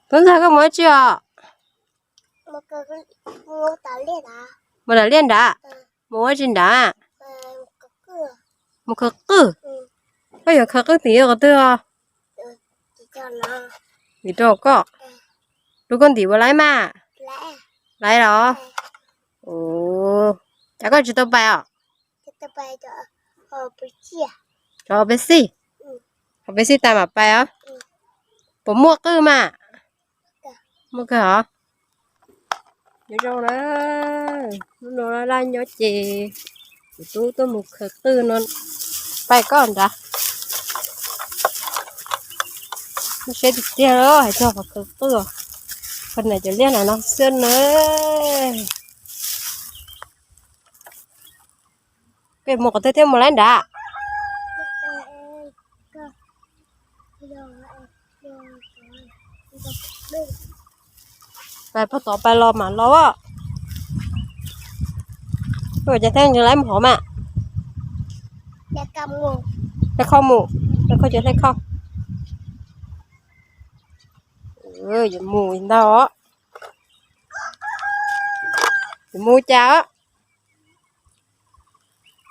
Tub ntxawg, koj mus ua tsi os? Mus tom liaj nrad. Mus ua tsi nrad? Mus khaws qwj. Koj yuav khaws qwj tim qhov twg os? Tim rau koj. Lub koj ntim puas laib mas? Laib los? Cas koj tsis tau pais os? Cov peb xij, cov peb xij tas mam pais os. Puas muaj qwj mas? Muaj kawg os. Nyob zoo na, hnub no laj laj nyob ces kuv tub tuaj mus khaws qwj no, pais koj nrad. Siab tiag tiag hais txog qhov khaws qwj, qhov niam cov liaj no no xwb na. Koj mus qhov twg thiaj mus laib nrad? Pais puag tod pais los mam los. Koj ua cas thiaj nqis laib mus hov mas? Hle khau mus, hle khau ces hle khau. Yuav mus ntag os. Yuav mus cas os?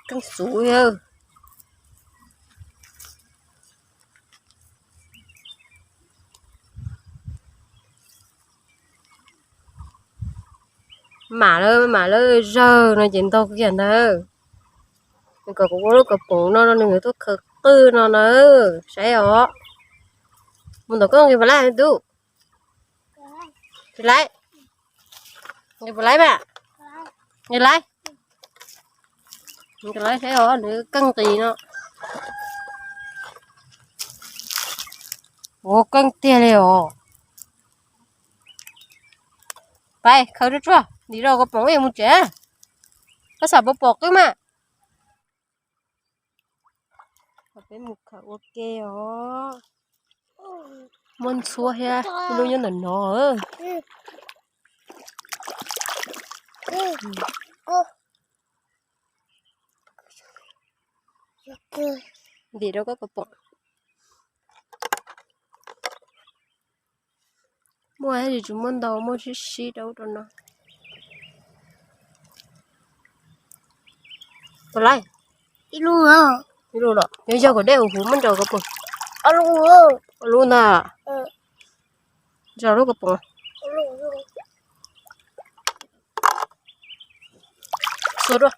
Keej xus. Mam lawv, mam lawv zawg no ces ntau kiag ntawd. Nws kom kuv ua lub kaus poom no rau nws tuaj khaws qwj no na, saib os. Mus ntawm koj nqis puas laib tub? Nqis laib. Nqis puas laib mas? Nqis laib. Nqis laib saib os, nws keej nqis no. Ua keej tiag li os. Pais khaws tsuag tsuag, ntim rau kaus poom ib yam mus tsev. Koj xam pom pom qwb mas. Peb mus khaws ua ke os. Muaj ntxhuab thiab, ib lub nyob ntawm no. Ntim rau koj kaus poom. Muaj ib tsis muaj ntau, muaj sib sib rau rau no. Puas laib? Ib lub los, yog yog kom dej huv huv muab nrau kaus poom. Ob lub ntag. Nrau lub kaus poom. Xuas dua.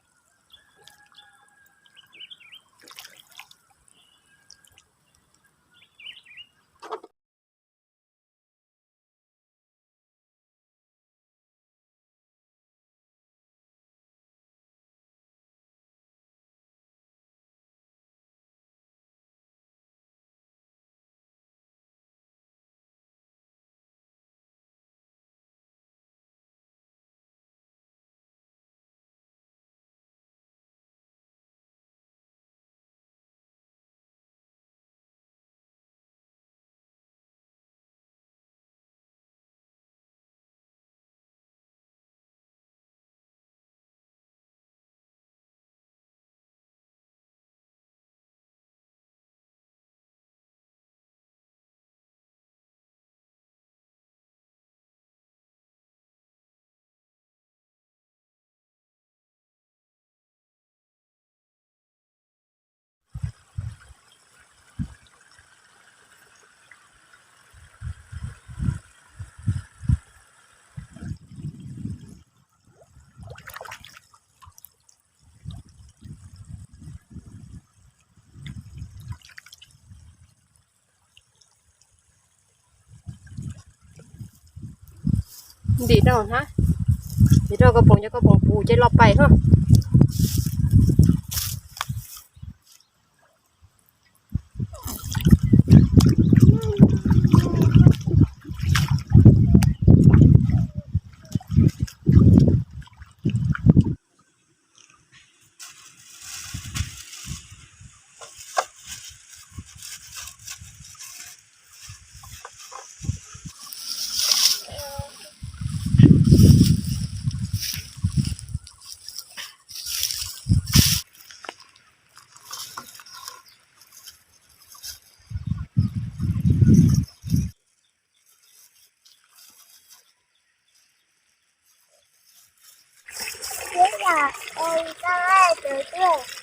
Ntim rau na, ntim rau kaus poom, cov kaus poom puv ces los pais na. Ua li koj hais, cov twg?